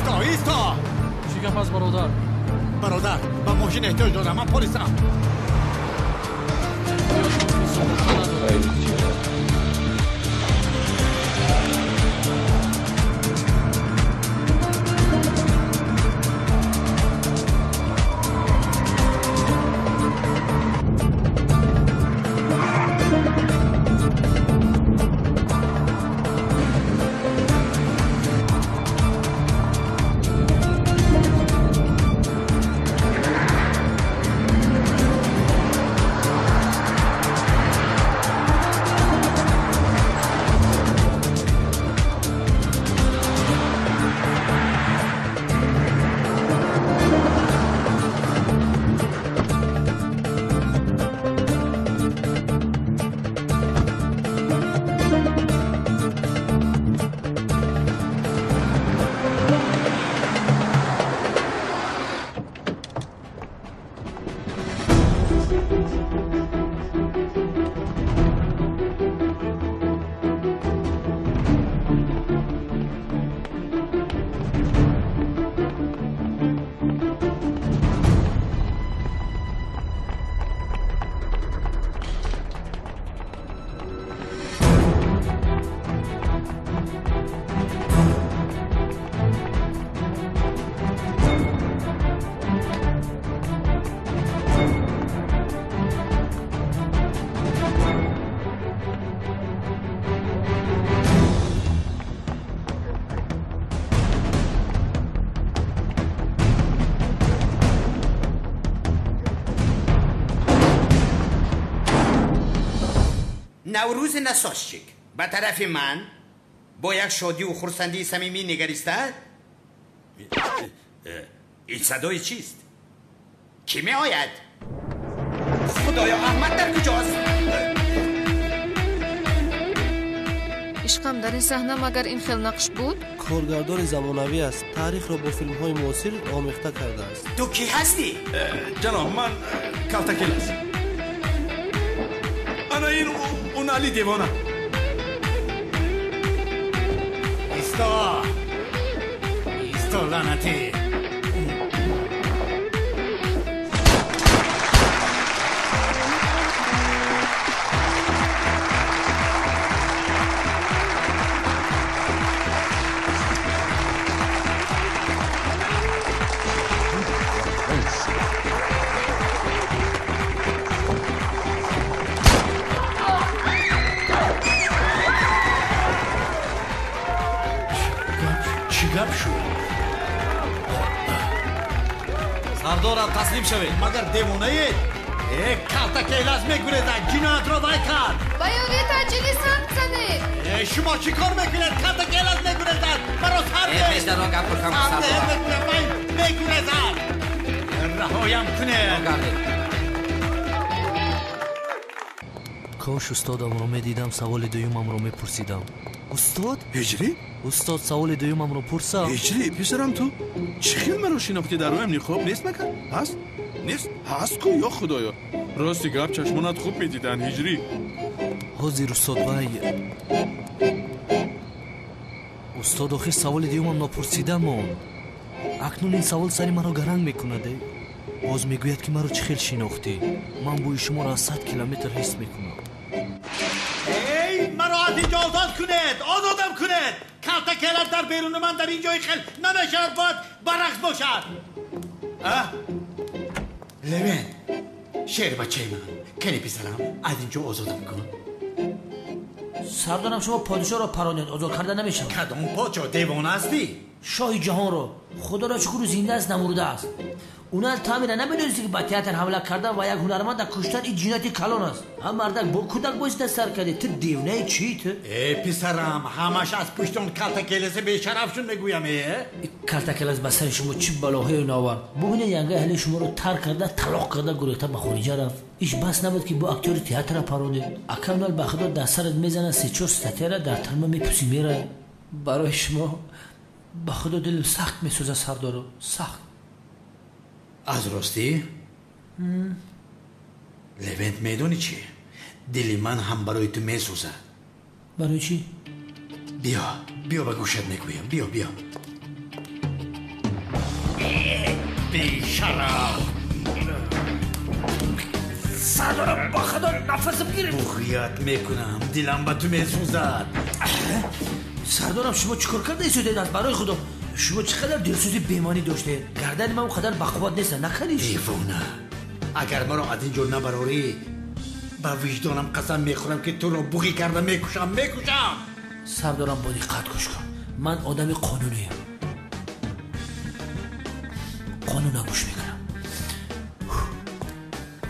Исто, исто! Чӣ гап аст, бародар? Бародар, ба мошин эҳтиёҷ дорам, ман полисам. نوروز نساشچیک به طرف من با یک شادی و خرسندی صمیمی نگریسته. این صدای چیست؟ کی می آید؟ خدایا احمد در کجاست؟ عشقم در این صحنه مگر این خیل نقش بود؟ کارگردان زمانوی است. تاریخ را با فیلم های معاصر آمیخته کرده است. تو کی هستی؟ جناب من کالتاکل است. انا این اون علی دیوانه. ایستا ایستا لعنتی. سردارم تسلیم شوید. مگر دیوانه اید؟ کالتاکیلاس میگریزد، جنایت را وای کرد. با یاری تاجیلی سنگ زنید. شما چی کار میکنید؟ کالتاکیلاس میگریزد، مرا سر ده. پیش را گپ کن سردار. میگریزد، رهایم کنید. کاش استادم را میدیدم سوال دومم را میپرسیدم. استاد؟ هجری؟ استاد سوال دومم رو پرسم. هجری پسرم تو چی خیل مرا شناختی در رویم نقاب نیست مکن؟ هست؟ نیست؟ هست کو یا خدایا. راستی گپ چشمانت خوب میدیدن هجری. حاضر استاد وای. استاد آخر سوال دومم نپرسیدم. اکنون این سوال سری مرا گرنگ میکند. باز میگوید که مرا چی خیل شناختی. من بوی شما را از 100 کیلومتر حس میکنم. ای مرا از اینجا آزاد کنید، آزادم کنید. کالتاکیلاس در بیرون من در اینجای خیل نمیشود، باید برعکس باشد. لوین شیر بچه من کنی پسرم از اینجا آزادم کن. سردارم شما پادشاه را پراندید، آزاد کرده نمیشود. کدام پادشاه؟ دیوانه هستی؟ شاه جهان را. خدا را شکر زنده است، نمرده است. اونال تعمیر نمیدونستی که به تئاتر حمله کردن و یک هنرمند کشتن این جنایت کلان است. هم مردک با کودک باید سر کرده. تو دیوانه چی تو؟ ای پسرم همش از پشت اون کالتاکیلاس بی‌شرفشون میگویم. ای کالتاکیلاس به سر شما چه بلاهایی ناورد. ببینید ینگه اهل شما رو ترک کرده، طلاق کرده، گریخته به خارجه رفت. ایش بس نبود که با اکتور تئاتر پرونده. اکنال به خدا در سرت میزنه 3-4 ستاره در ترمه میپوسی میره. برای شما به خدا دلم سخت میسوزه سردارو، سخت. از راستی؟ لوند میدونی چی؟ دل من هم برای تو میسوزه. برای چی؟ بیا بیا به گوشت میگویم. بیا بیا. Бешараф! Сардорам, ба худо нафасам гирифт. Буғият мекунам, дилам ба ту месӯзад. Сардорам, шумо чӣ кор карда истодед? Аз барои худо шумо чӣ қадар дилсӯзи бемонӣ доштед? Гардани ман он қадар бақувват нест, накардиш? Девона, агар маро аз ин ҷо набарорӣ, ба виҷдонам қасам мехӯрам, ки туро буғӣ карда мекушам, мекушам. Сардорам, бо диққат гӯш кун. Ман одами қонуниям, қонуна гӯш мекунам.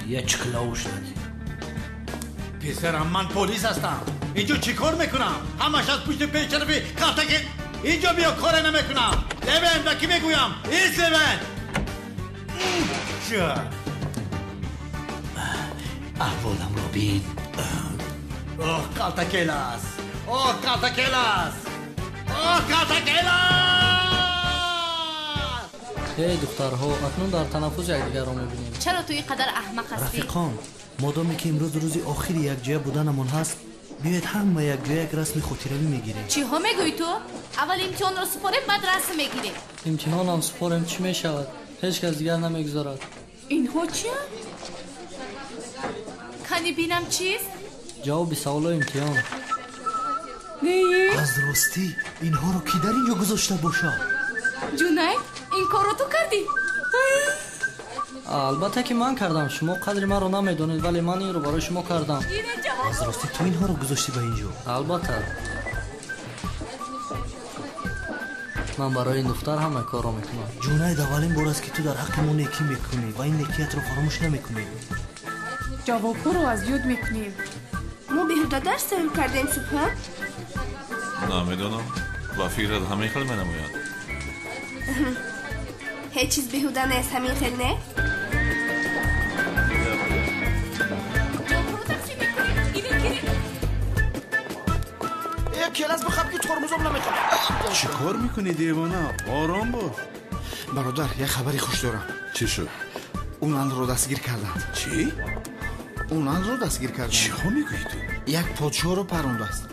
Я чиклауш нади. Писарам, ман полис ҳастам. Инҷо чӣ кор мекунам? Ҳамаш аз пушти пешшарафи калтаки. Инҷо биё, коре намекунам. Левен, ба кӣ мегӯям? Ис Левен! Аҳволамро бин. Оҳ, калтакелас! Оҳ, калтакелас! Оҳ, калтакелас! Эй духтарҳо, акнун дар танаффус якдигарро мебинем. Чаро ту ин қадар аҳмақ ҳастӣ? Рафиқон, модоме ки имрӯз рӯзи охири якҷоя буданамон ҳаст, биёед ҳама якҷоя як расми хотиравӣ мегирем. Чиҳо мегӯӣ ту? Аввал имтиҳонро супорем, баъд расм мегирем. Имтиҳонам супорем, чӣ мешавад? Ҳеҷ кас дигар намегузорад. Инҳо чиянд? Кани бинам чист? Ҷавоби саволои имтиҳон. Аз ростӣ инҳоро кӣ дар ин ҷо гузошта бошад? Ҷунайд, ин корро ту кардӣ? Албатта ки ман кардам. Шумо қадри маро намедонед, вале ман инро барои шумо кардам. Аз ростӣ ту инҳоро гузоштӣ ба ин ҷо? Албатта, ман барои ин духтар ҳама корро мекунам. Ҷунайд, аввалин бор аст, ки ту дар ҳаққи мо некӣ мекунӣ ва ин некиятро фаромӯш намекунӣ. Ҷавобҳоро аз ёд мекунем. Мо беҳуда дарс тайёр кардем, Субҳон? Намедонам, ба фикрат ҳамин хел менамояд. Ҳеҷ чиз беҳуда нест, ҳамин хел не? Келас бихаб, ки тормозам намехоҳад. Чӣ кор мекунӣ, девона? Ором бош. Бародар, як хабари хуш дорам. Чӣ шуд? Унанро дастгир карданд. Чӣ? Унанро дастгир карданд. Чиҳо мегӯӣ ту? Як подшоҳро парондааст.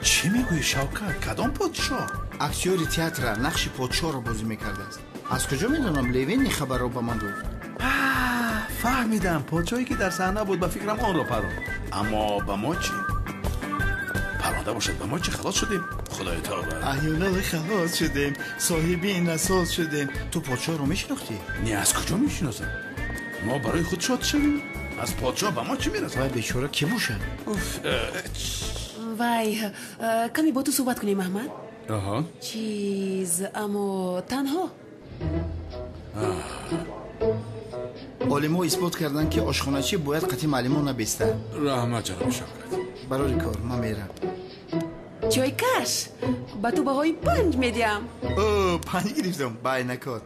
Чӣ мегӯӣ, Шавкат? Кадом подшоҳ? Актёри театра нақши подшоҳро бозӣ мекардааст. Аз куҷо медонам? Левен ин хабарро ба ман гуфт. Фаҳмидам, подшоҳе ки дар саҳна буд, ба фикрам онро паронд. Аммо ба мо чӣ? Паронда бошад, ба мо чӣ? Халос шудем, худои тавба. Аҳёнала халос шудем, соҳиби ин асос шудем. Ту подшоҳро мешинохтӣ? Не, аз куҷо мешиносам? Мо барои худ шод шавем? Аз подшоҳ ба мо чӣ мерасад? Вай бечора кӣ бошад? Вай, каме бо ту суҳбат кунем, Аҳмад. Аҳа. Чиз, аммо танҳо. Олимҳо исбот карданд, ки ошхоначӣ бояд қатъи муаллимон набестад. Раҳмат, ҷаноби Шавкат. Барори кор, ман мерам. Чойкаш, ба ту баҳои 5 медиҳам. О, 5 гирифтам, байнакор.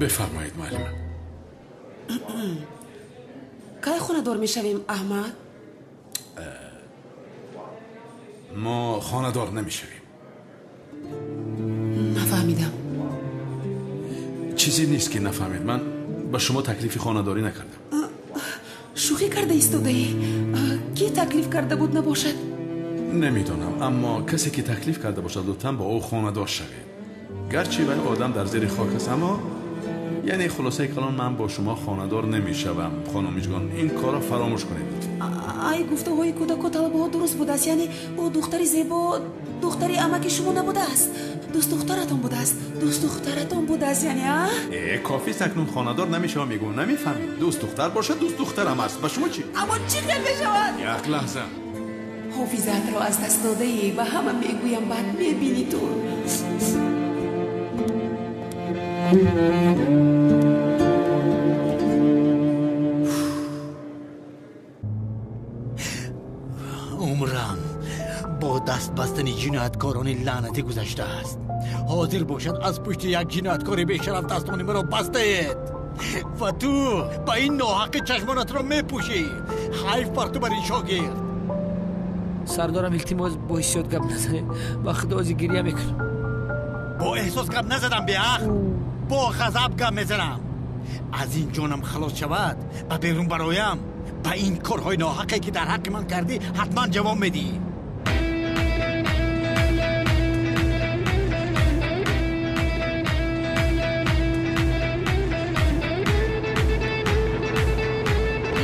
Бифармоед, муаллима. Кай хонадор мешавем, Аҳмад? Мо хонадор намешавем. Нафаҳмидам. Чизе нест, ки нафаҳмед. Ман ба шумо таклифи хонадорӣ накардам. Шӯхӣ карда истодаӣ? Кӣ таклиф карда буд набошад? Намедонам, аммо касе ки таклиф карда бошад, лутфан бо ӯ хонадор шавед. Гарчи вай одам дар зери хок аст, аммо яъне хулосаи калон, ман бо шумо хонадор намешавам, хонум Миҷгон. Ин корро фаромӯш кунед. Ай, гуфтаҳои кӯдаку талабаҳо дуруст будааст. Яъне ӯ духтари зебо, духтари амаки шумо набудааст, дӯстдухтаратон будааст, дӯстдухтаратон будааст, яъне а? Э, кофист, акнун хонадор намешавам, мегӯм, намефаҳмед? Дӯстдухтар бошад, дӯстдухтарам аст. Ба шумо чӣ? Аммо чӣ хел мешавад? Як лаҳза. Ҳофизаатро аз даст додаӣ, ба ҳама мегӯям, баъд мебинӣ ту. Умрам бо даст бастани ҷинояткорони лаънатӣ гузаштааст. Ҳозир бошад, аз пушти як ҷинояткори бешараф дастони маро бастаед ва ту ба ин ноҳаққи чашмонатро мепӯшӣ. Ҳайф бар ту, бар ин шогирд. Сардорам, илтимос, бо ҳиссиёт гап назанед, ба худо ози гирья мекунам. Бо эҳсос гап назадам, беақл, бо ғазаб гап мезанам. Аз ин ҷонам халос шавад, ба берун бароям, ба ин корҳои ноҳақе ки дар ҳаққи ман кардӣ ҳатман ҷавоб медиҳӣ.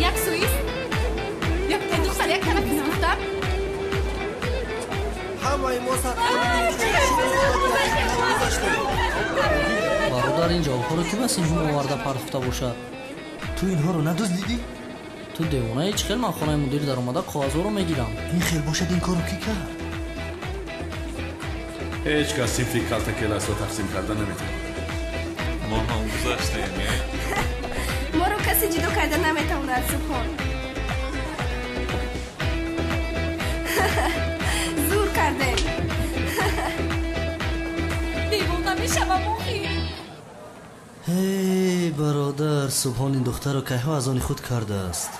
Як суист, духтар як тараф гуфтам. Ҳамаи мо Бародар, ин ҷавобҳоро ки ба синф оварда партофта бошад? Ту инҳоро надуздидӣ? Ту девонаи, чӣ хел ман хонаи мудир даромада коғазҳоро мегирам? Ин хел бошад, ин корро кӣ кард? Ҳеҷ кас синфи Калтакеласро тақсим карда наметавонад. Мо ҳам гузаштем, е? Моро касе ҷудо карда наметавонад, Субҳон. Зур кардем. Девона мешавам охир. Ҳей, бародар, Субҳон ин духтарро кайҳо аз они худ кардааст.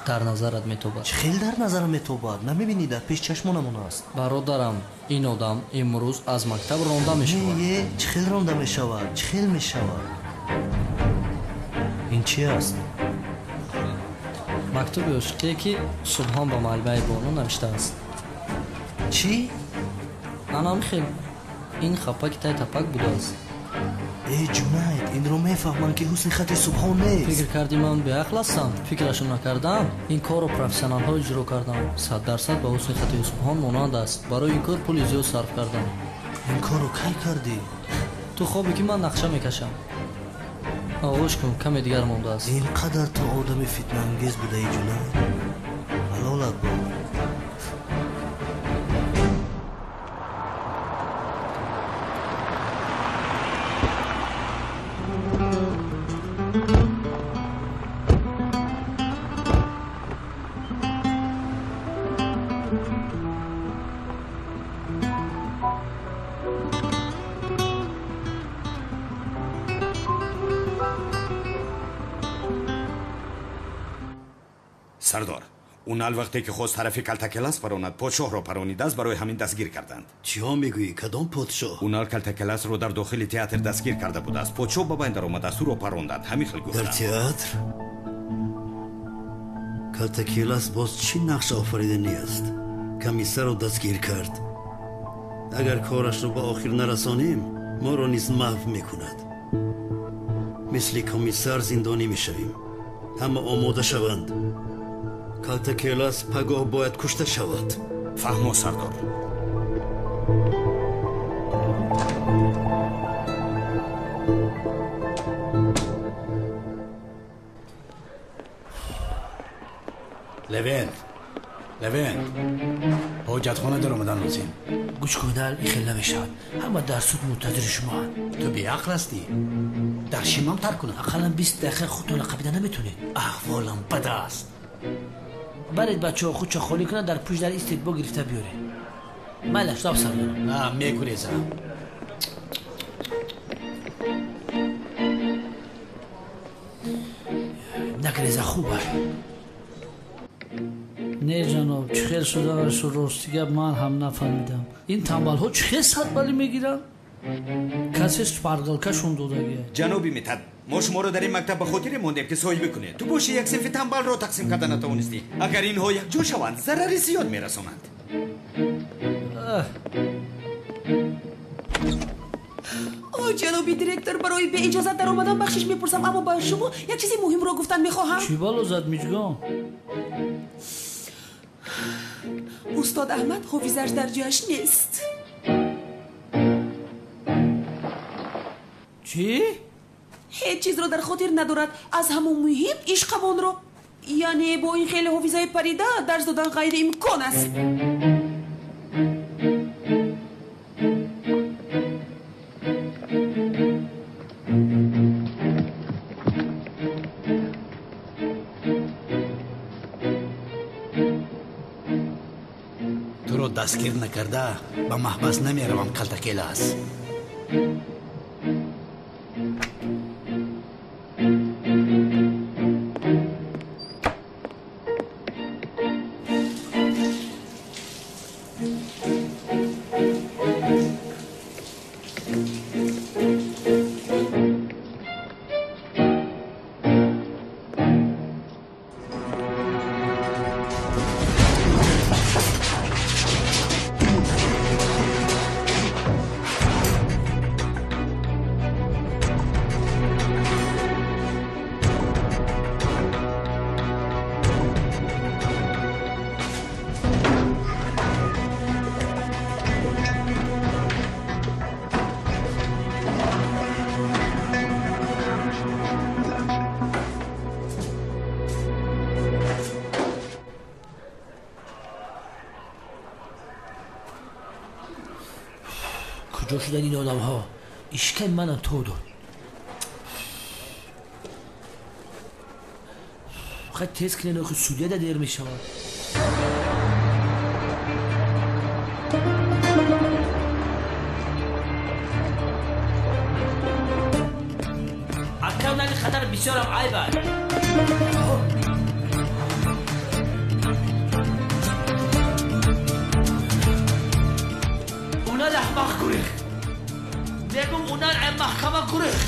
Дар назарат метобад. Чӣ хел дар назарам метобад? Намебинӣ, дар пеш чашмонамон аст. Бародарам, ин одам имрӯз аз мактаб ронда мешавад. Не, чӣ хел ронда мешавад? Чӣ хел мешавад? Ин чи аст? Мактуби ошиқие ки Субҳон ба муаллимаи Бону навиштааст. Чӣ? Анам хел. Ин хапаки тай тапак будааст. Э, Ҷунайд, инро мефаҳмам ки ҳусни хати Субҳон нест. Фикр кардӣ ман беақл ҳастам? Фикрашо накардам. Ин корро профессионалҳо иҷро кардам. 100% ба ҳусни хати Субҳон монанд аст. Барои ин кор пули зиёд сарф кардам. Ин корро кай кардӣ? Ту хобе ки ман нақша мекашам. Оғӯш кун, каме дигар мондааст. Ин қадар ту одами фитнаангез будаи, Ҷунайд. Ҳалолат бод. Сардор, унал вақте ки хост тарафи Калтакелас паронад, подшоҳро паронидааст, барои ҳамин дастгир карданд. Чиҳо мегӯӣ? Кадом подшоҳ? Унал Калтакеласро дар дохили театр дастгир карда будааст. Подшоҳ ба байн даромадааст, ӯро паронданд. Ҳамин хел гуфтанд. Дар театр? Калтакелас боз чӣ нақш офариданӣ аст? Комиссарро дастгир кард. Агар корашро ба охир нарасонем, моро низ маҳв мекунад. Мисли комиссар зиндонӣ мешавем. Ҳама омода шаванд. Калтакелас пагоҳ бояд кушта шавад. Фаҳмо, сардор. Левент, Левент, ҳоҷатхона даромадан лозим. Гӯш кунал, ин хел намешавад. Ҳама дар суд мунтазири шумоанд. Ту беақл ҳастӣ. Дар шимам тар кунам. Ақаллан 20 дақиқа худтонро қабида наметонед. Аҳволам бад аст. Баред бачаҳо худшо холӣ кунанд, дар пушт дар истед, бо гирифта биёред. Майлаш, доб сардорам. Мегурезам. Нагреза, хуб аст. Не ҷаноб, чӣ хел шуданашро рости гап ман ҳам нафаҳмидам. Ин тамбалҳо чӣ хел садбалӣ мегиранд? Касе шпаргалкашон додагия. Ҷаноби Митад, мо шуморо дар ин мактаб ба хотире мондем ки соҳибӣ кунед. Ту боши як синфи тамбалро тақсим карда натавонистӣ. Агар инҳо якҷо шаванд, зарари зиёд мерасонанд. О, ҷаноби директор, барои беиҷозат даромадан бахшиш мепурсам, аммо ба шумо як чизи муҳимро гуфтан мехоҳам. Чӣ бало зад, Миҷгон? Устод Аҳмад ҳофизаш дар ҷояш нест. Чӣ? Ҳеҷ чизро дар хотир надорад. Аз ҳамон муҳим ишқамонро. Яъне бо ин хеле ҳофизаи парида дарс додан ғайриимкон аст. Туро дастгир накарда ба маҳбас намеравам, Калтакелас. Куҷо шудан ин одамҳо? Ишкай манам то дод. Хай тез кунед, охи судья да дер мешавад. Ака нали хатар бисёрам айб аст. Унал аҳмақ гурехт. Мегум унал маҳкама гурехт.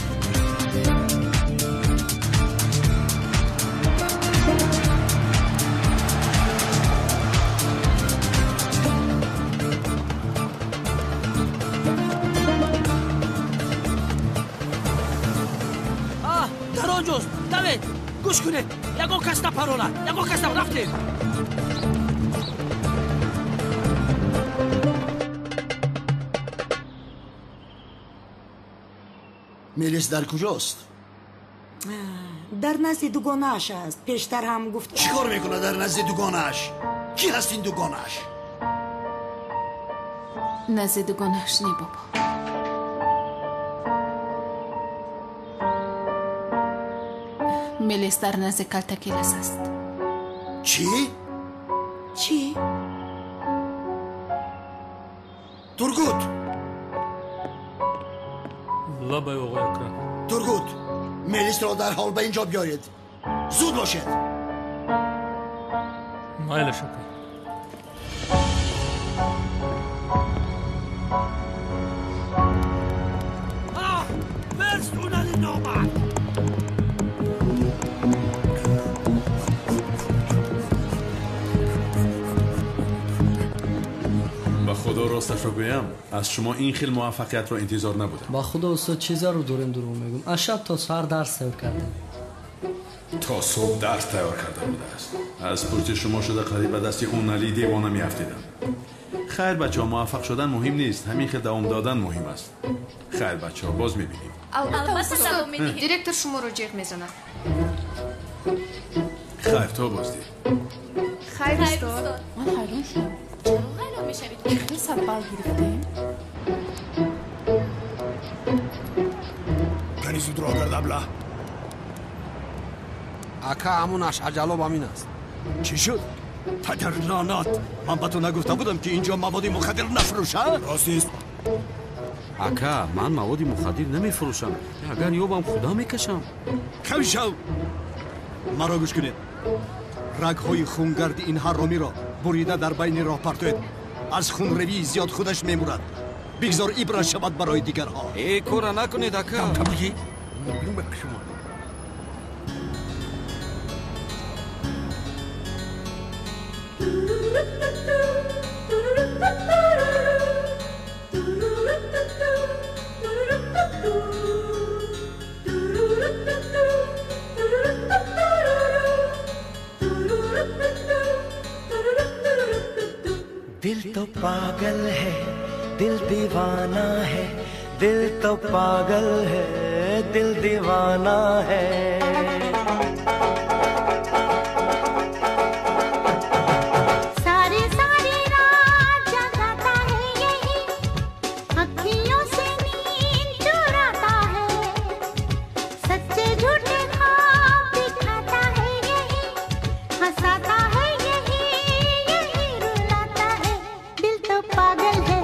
Давид, гӯш кунед, ягон кас напаронад, ягон кас рафтем. Мелис дар куҷост? Дар назди дугонааш аст. Пештар ҳам гуфт. Чӣ кор мекунад дар назди дугонааш? Кӣ ҳаст ин дугонааш? Назди дугонааш не, бобо. Мелис дар назди калтакелас аст. Чӣ? Чӣ? Тургут! Лабай, оғои Акрам. Тургут, Мелисро дарҳол ба ин ҷо биёред. Зуд бошед. Майлаш, ака. Мерст унали номард! Ба худо росташро гӯям, аз шумо ин хел муваффақиятро интизор набудам. Ба худо устод, чӣ зарур дорем дурӯғ мегӯм. Аз шаб то саҳар дарс тайёр кардем. То субҳ дарс тайёр карда будааст. Аз пушти шумо шуда қариб ба дасти Унали девона меафтидам. Хайр бачаҳо, муваффақ шудан муҳим нест, ҳамин хел давом додан муҳим аст. Хайр бачаҳо, боз мебинем. Албатта давом медиҳем. Директор шуморо ҷеғ мезанад. Хайр, то боздид. Хайр устод. Ман ҳайрон шудам. Чаро ҳайрон мешавед? Чӣ 100 балл гирифтем? Кани зудро гард, абла. Ака, ҳамонаш аҷалоб ҳамин аст. Чӣ шуд? Падар лаънат! Ман ба ту нагуфта будам, ки инҷо маводи мухаддир нафурӯша? Рост. Ака, ман маводи мухаддир намефурӯшам. Агар ёбам, худам мекашам. Кам шав! Маро гӯш кунед. Рагҳои хунгарди ин ҳаромиро бурида дар байни роҳ партоед. Аз хунревии зиёд худаш мемурад. Бигзор ибрат шавад барои дигарҳо. Э, кора накунед, ака. दिल तो पागल है, दिल दीवाना है, दिल तो पागल है, दिल दीवाना है। सारी सारी रात जगाता है यही, अखियों से नींद चुराता है, सच्चे झूठे ख्वाब दिखाता है यही, हंसाता है यही, यही रुलाता है। दिल तो पागल है,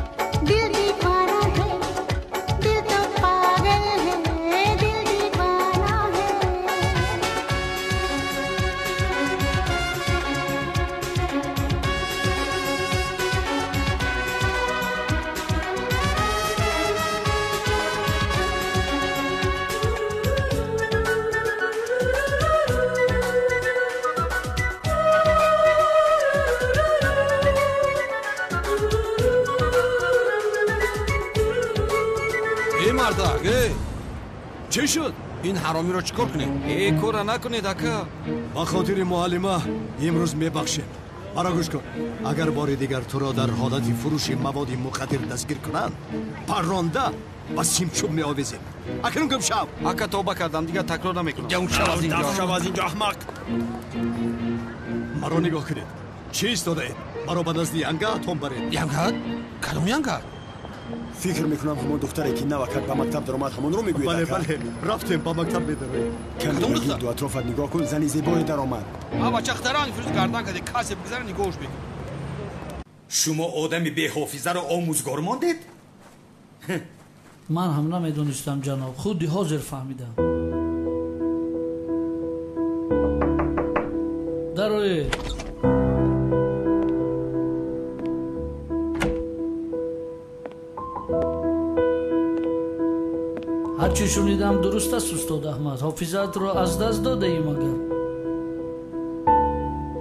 दिल दीवाना है, दिल तो पागल है, दिल दीवाना है। Э мардак, э! Чӣ шуд? Ин ҳаромиро чӣ кор кунем? Э, кора накунед, ака. Ба хотири муаллима имрӯз мебахшем. Маро гӯш кун. Агар бори дигар туро дар ҳолати фурӯши маводи мухаддир дастгир кунанд, парронда ба симчӯб меовезем. Акнун гум шав. Ака, тавба кардам, дигар такрор намекунам. Гум шав аз инҷо. Даф шав аз инҷо, аҳмақ. Маро нигоҳ кунед. Чӣ истодаед? Маро ба назди янгаатон баред. Янга? Кадом янга? Фикр мекунам ҳамон духтаре ки навакак ба мактаб даромад ҳамонро мегӯед. Бале, бале, рафтем ба мактаб медароем. Каме ба гирду атрофат нигоҳ кун, зани зебое даромад. А бача хтаран фирӯз гардан карде, касе бигзара нигоҳш бикун. Шумо одами беҳофизаро омӯзгор мондед? Ман ҳам намедонистам, ҷаноб, худи ҳозир фаҳмидам. Дароед. Ҳарчи шунидам дуруст аст, устод Аҳмад. Ҳофизаатро аз даст додаӣ магар?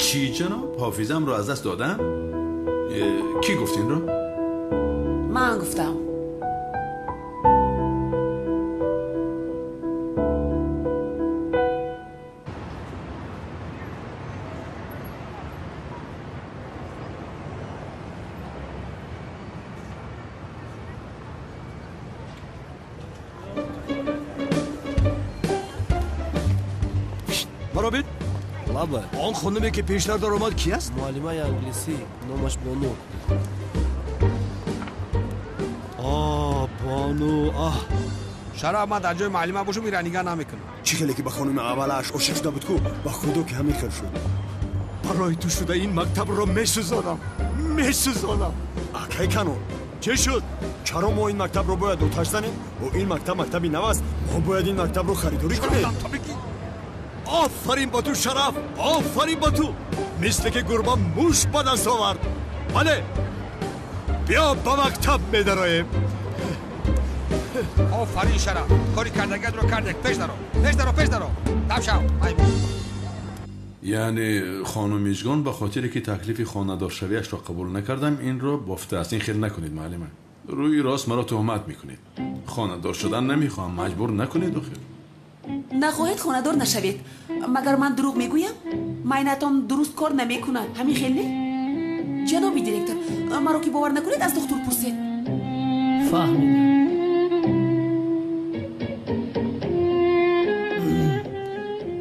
Чӣ ҷаноб? Ҳофизамро аз даст додам? Кӣ гуфт инро? Ман гуфтам. Маро бин. Лаба. Он хонуме ки пештар даромад ки аст? Муаллимаи англисӣ, номаш Бону. А, Бону, аҳ. Шараф, ман дар ҷои муаллима бошам, инра нигаҳ намекунам. Чӣ хеле ки ба хонуми аввалаш ошиқ шуда буд ку, ба худо ки ҳамин хел шуд. Барои ту шуда ин мактабро месӯзонам, месӯзонам. Акай Канон. Чӣ шуд? Чаро мо ин мактабро бояд оташ занем? О, ин мактаб мактаби нав аст. Мо бояд ин мактабро харидорӣ кунем. Офарин ба ту, Шараф, офарин ба ту. Мисле ки гурба муш ба даст овард. Бале, биё ба мактаб медароем. Офарин, Шараф, кори кардагиатро кардек. Пеш даро, пеш даро, пеш даро. Дам шав. Яъне хонум Мижгон ба хотире ки таклифи хонадоршавиашро қабул накардам, инро бофтааст. Ин хел накунед, муаллима. Рӯи рост маро туҳмат мекунед. Хонадор шудан намехоҳам, маҷбур накунед охир. Нахоҳед хонадор нашавед. Магар ман дурӯғ мегӯям? Майнатон дуруст кор намекунад. Ҳамин хел не? Ҷаноби директор, маро ки бовар накунед, аз духтур пурсед. Фаҳмидам.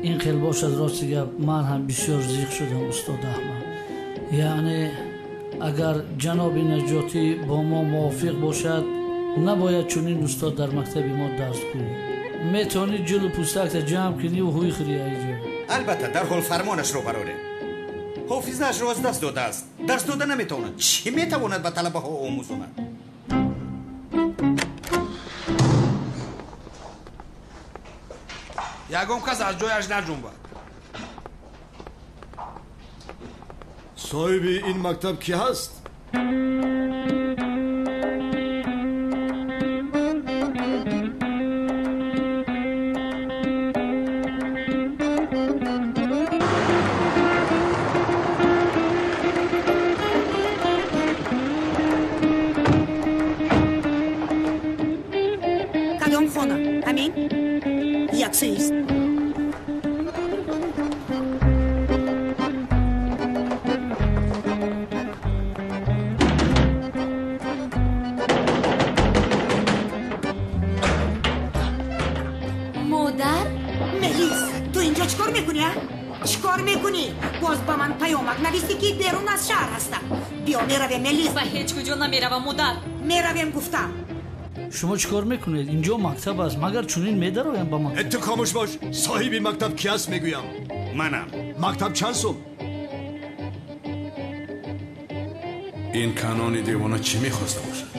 Ин хел бошад, рости гап, ман ҳам бисёр зиқ шудам, устод Аҳмад. Яъне агар ҷаноби Наҷотӣ бо мо мувофиқ бошад, набояд чунин устод дар мактаби мо дарс гӯяд. Метавонӣ ҷилу пӯстакта ҷамъ кунӣ ва ҳуй хӯрӣ айҷо. Албатта, дарҳол фармонашро барорем. Ҳофизаашро аз даст додааст. Дарс дода наметавонад. Чӣ метавонад ба талабаҳо омӯзонад? Ягон кас аз ҷояш наҷунбад. Соҳиби ин мактаб кӣ ҳаст? Кадом хона? Ҳамин? Яксист. Модар? Мелис, ту инҷо чӣ кор мекунӣ, а? Чӣ кор мекунӣ? Боз ба ман паёмак нависӣ, ки берун аз шаҳр ҳастам. Биё, меравем, Мелис. Ба ҳеҷ куҷо намеравам, модар. Меравем, гуфтам. Шумо чӣ кор мекунед? Инҷо мактаб аст, магар чунин медароям ба мактаб? Ту хомӯш бош. Соҳиби мактаб кӣ аст, мегӯям. Манам. Мактаб чанд сум? Ин Канони девона чӣ мехоста бошад?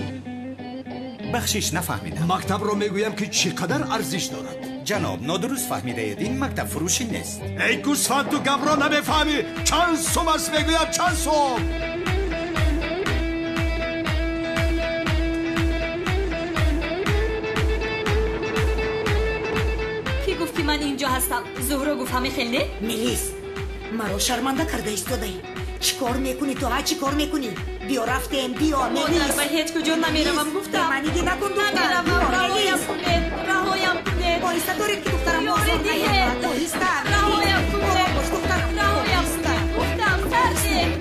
Бахшиш, нафаҳмидам. Мактабро мегӯям, ки чӣ қадар арзиш дорад. Ҷаноб, нодуруст фаҳмидаед, ин мактаб фурӯшӣ нест. Эй гӯсфанд, ту гапро намефаҳмӣ. Чанд сум аст, мегӯям, чанд сум? Кӣ гуфт, ки ман инҷо ҳастам? Зуҳро гуфт, ҳамин хел не? Мелис, маро шарманда карда истодаӣ. Чӣ кор мекунӣ ту, ҳа? Чӣ кор мекунӣ? Биё, рафтем, биё, Мелис. Модар, ба ҳеҷ куҷо намеравам, гуфтам. Бемаънигӣ накун, духтар. Намеравам, раҳоям кунед, раҳоям кунед. Оҳиста доред, ки духтарам Ёрӣ диҳед. Оҳиста. Раҳоям кунед. Бош, духтарам. Раҳоям кунед. Гуфтам, сар диҳед.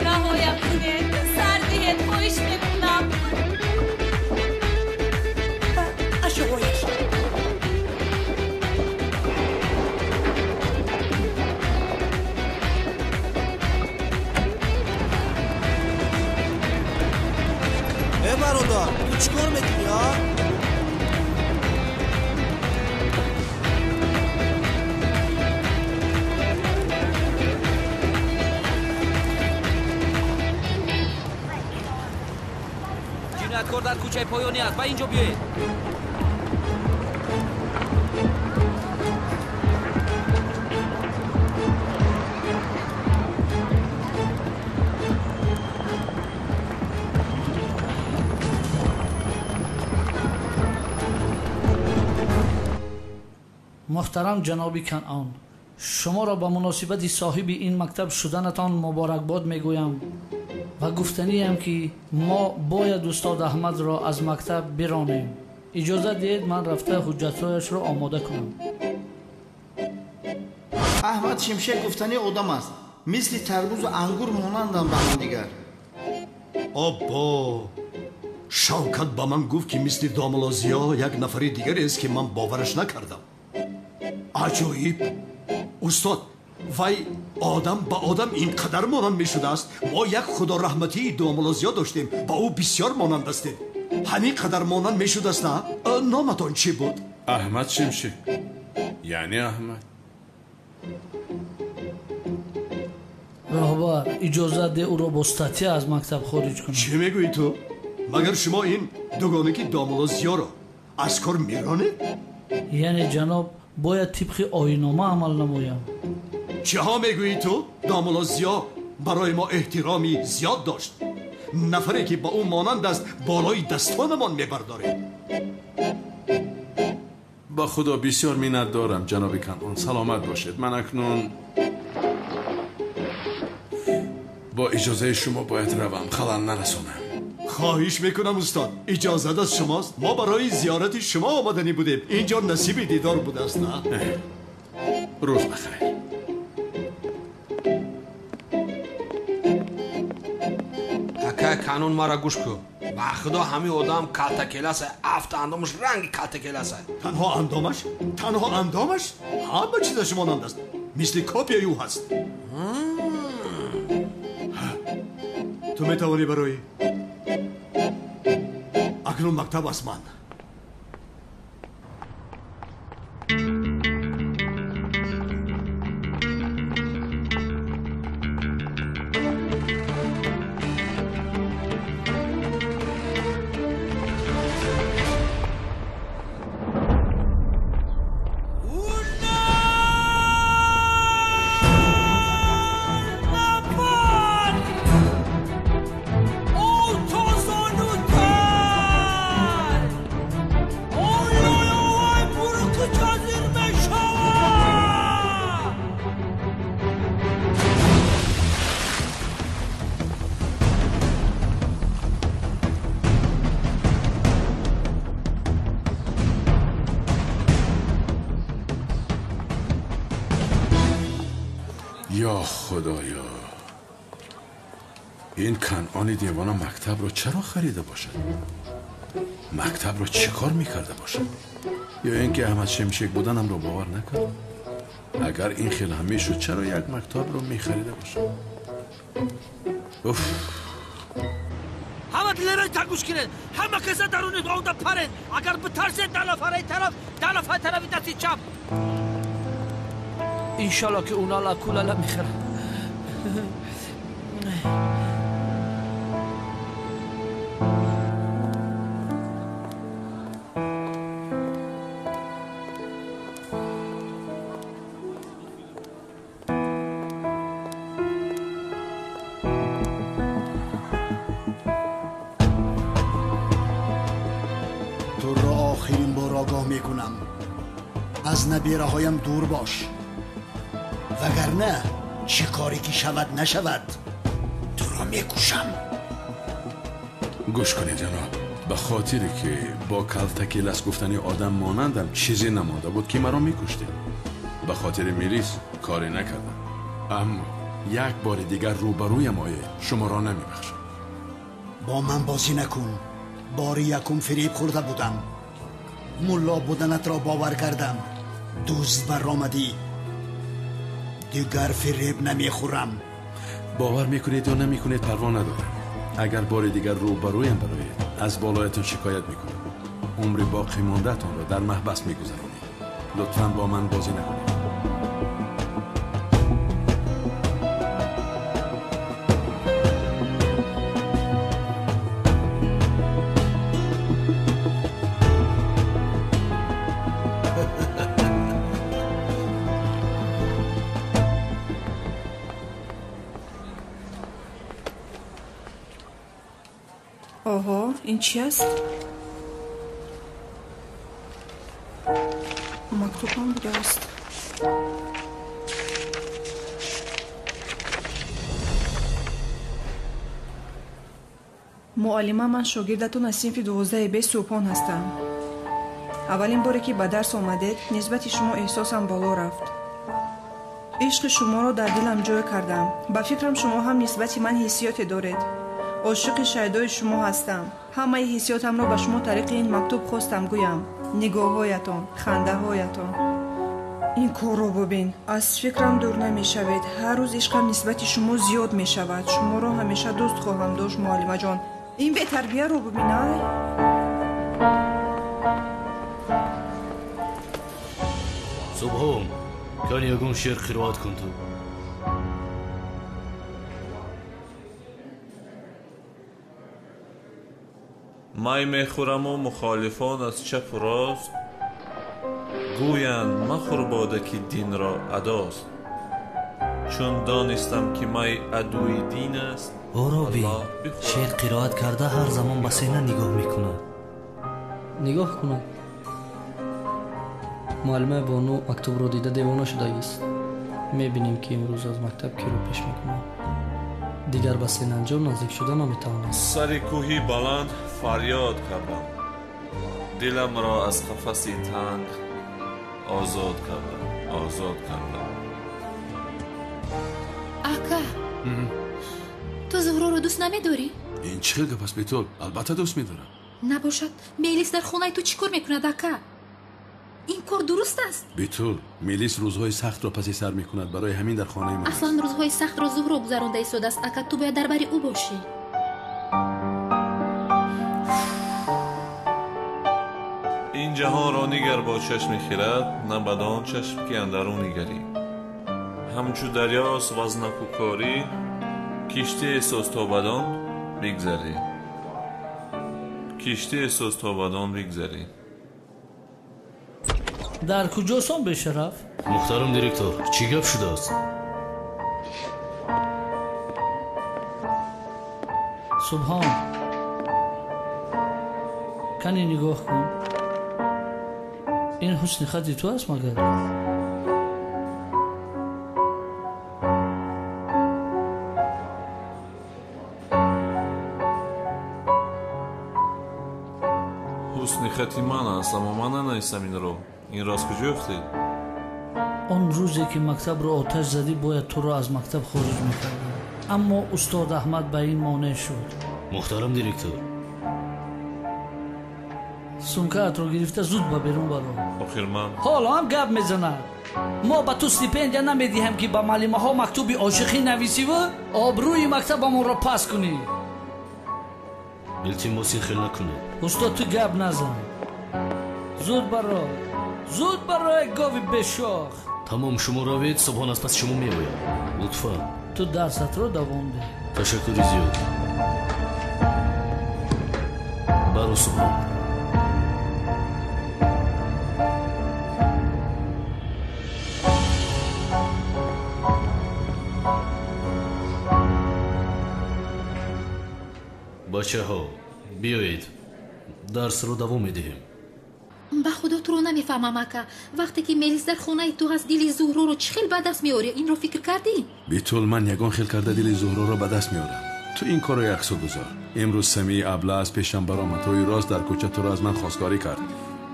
Раҳоям кунед. Сар диҳед, хоҳиш мекунам. Ашояш. Э, бародар, Ту чӣ кор мекунӣ, а? Ҷинояткор дар кӯчаи поёнӣ аст. Ба ин ҷо биёед. Муҳтарам ҷаноби Канъон, шуморо ба муносибати соҳиби ин мактаб шуданатон муборакбод мегӯям ва гуфтаниям, ки мо бояд устод Аҳмадро аз мактаб биронем. Иҷозат диҳед ман рафта ҳуҷҷатҳояшро омода кунам. Аҳмад Шимшек гуфтани одам аст. Мисли тарбузу ангур монанданд ба ҳамдигар. Оббо! Шавкат ба ман гуфт, ки мисли домулло Зиё як нафари дигарест, ки ман бовараш накардам. Аҷоиб! Устод, вай одам ба одам ин қадар монанд мешудааст. Мо як худораҳматии домулло Зиё доштем, ба ӯ бисёр монанд ҳастем. Ҳамин қадар монанд мешудааст, на? Номатон чӣ буд? Аҳмад Шимшек. Яъне Аҳмад. Роҳбар, иҷозат де ӯро бо статья аз мактаб хориҷ кунам. Чӣ мегӯӣ ту? Магар шумо ин дугонаки домулло Зиёро аз кор меронед? Яъне ҷаноб, бояд тибқи оиннома амал намоям. Чиҳо мегӯӣ ту? Домулло Зиё барои мо эҳтироми зиёд дошт. Нафаре ки ба ӯ монанд аст болои дастонамон мебардорем. Ба худо бисёр миннат дорам, ҷаноби Канъон. Саломат бошед. Ман акнун бо иҷозаи шумо бояд равам, халал нарасонам. Хоҳиш мекунам устод, иҷозат аз шумост. Мо барои зиёрати шумо омаданӣ будем. Инҷо насиби дидор будааст, на? Рӯз бахайр. Акай Канъон, мара гӯш кун. Ба худо ҳамин одам калтакеласа, афт андомаш ранги калтакеласа. Танҳо андомаш? Танҳо андомаш? Ҳама чизаш монанд аст. Мисли копияи ӯ ҳаст. Ту метавонӣ барои акнун мактаб аз ман. یا خدایا، این کنعان دیوانه مکتب رو چرا خریده باشد؟ مکتب رو چیکار میکرده باشد؟ یا اینکه احمد شمشک بودنم رو باور نکرد؟ اگر این خیلی هم میشد چرا یک مکتب رو میخریده باشد؟ اوف. همه دلرای تگوش کنید، همه کسا درون آنده پرید. اگر بترسید ده نفره طرف، ده نفر طرف دستی چپ. انشالله که اونا لا کولا میخرن. تو را آخرین بار آگاه میکنم، از نبیره هایم دور باش، وگرنه چه کاری که شود نشود تو را میکشم. گوش کنید جناب، به خاطری که با کلتکی لس گفتنی آدم مانندم چیزی نمانده بود که مرا میکشتید. به خاطر میریس کاری نکردم، اما یک بار دیگر روبرویم آید شما را نمیبخشم. با من بازی نکن. باری یکم فریب خورده بودم، ملا بودنت را باور کردم، دوست برآمدی، دیگر فریب نمیخورم. باور میکنید یا نمیکنید پروا ندارم. اگر بار دیگر روبرویم برایید Аз болоятон шикоят мекунам. Умри боқӣ мондаатонро дар маҳбас мегузаронед. Лутфан бо ман бозӣ накунед. Оҳо, ин чи аст? Мактубам будааст. Муаллима, ман шогирдатон аз синфи 12 Б Субҳон ҳастам. Аввалин боре ки ба дарс омадед, нисбати шумо эҳсосам боло рафт. Ишқи шуморо дар дилам ҷой кардам. Ба фикрам, шумо ҳам нисбати ман ҳиссиёте доред. Ошиқи шайдои шумо ҳастам. Ҳамаи ҳиссиётамро ба шумо тариқи ин мактуб хостам гӯям. Нигоҳҳоятон, хандаҳоятон. Ин корро бубин. Аз фикрам дур намешавед. Ҳар рӯз ишқам нисбати шумо зиёд мешавад. Шуморо ҳамеша дӯст хоҳам дошт, муаллимаҷон. Ин бетарбияро бубин, ай. Субҳон, кани ягон шеър қироат кун ту. Май мехӯраму мухолифон аз чапу рост гӯянд: махӯр бода, ки динро адост. Чун донистам, ки май адуи дин аст. Ӯро бин, шеър қироат карда, ҳар замон ба сена нигоҳ мекунад. Нигоҳ кунад. Муаллимаи Бону мактубро дида девона шудагист. Мебинем, ки имрӯз аз мактаб киро пеш мекунад. Дигар ба Сенанҷон наздик шуда наметавонад. Сари кӯҳи баланд фарёд кардам, диламро аз қафаси танг озод кардам, озод кардам. Ака, ту Зуҳроро дӯст намедорӣ? Ин чӣ хел гап аст, Бетул? Албатта, дӯст медорам. Набошад, Мелис дар хонаи ту чӣ кор мекунад, ака? Ин кор дуруст аст? Бетул, Мелис рӯзҳои сахтро паси сар мекунад, барои ҳамин дар хонаи ман. Аслан рӯзҳои сахтро Зуҳро гузаронда истодааст, ака. Ту бояд дар бари ӯ бошӣ. Ин ҷаҳонро нигар бо чашми хирад, на бадон чашм, ки андару нигарӣ. Ҳамчу дарёст вазнакукорӣ, киштие соз то бадон бигзарӣ, киштие соз то бадон бигзарӣ. Дар куҷосон, бешараф? Муҳтарам директор, чӣ гап шудааст? Субҳон, кани нигоҳ кун. Ин ҳусни хати ту аст магар? Ҳусни хати ман аст, аммо ман нанавистам инро. Инро аз куҷо ёфтед? Он рӯзе ки мактабро оташ задӣ, бояд туро аз мактаб хориҷ мекардам, аммо устод Аҳмад ба ин монеъ шуд. Муҳтарам директор. Сумкаатро гирифта зуд ба берун баро. Охир ман. Ҳоло ҳам гап мезанад. Мо ба ту стипендия намедиҳем, ки ба муаллимаҳо мактуби ошиқӣ нависиву обрӯи мактабамонро паст кунӣ. Илтимос, ин хел накунед. Устод, ту гап назан. Зуд баро, зуд баро, гови бешох. Тамом, шумо равед, Субҳон аз паси шумо меояд. Лутфан. Ту дарсатро давом деҳ. Ташаккури зиёд. Баро, Субҳон. Бачаҳо, биёед, дарсро давом медиҳем. Ба худо, туро намефаҳмам, ака. Вақте ки Мелис дар хонаи ту ҳаст, дили Зуҳроро чӣ хел ба даст меорӣ? Инро фикр кардӣ? Битул, ман ягон хел карда дили Зуҳроро ба даст меорам. Ту ин корро яксу гузор. Имрӯз Самии абла аз пешам баромад, рӯи рост дар кӯча туро аз ман хостгорӣ кард.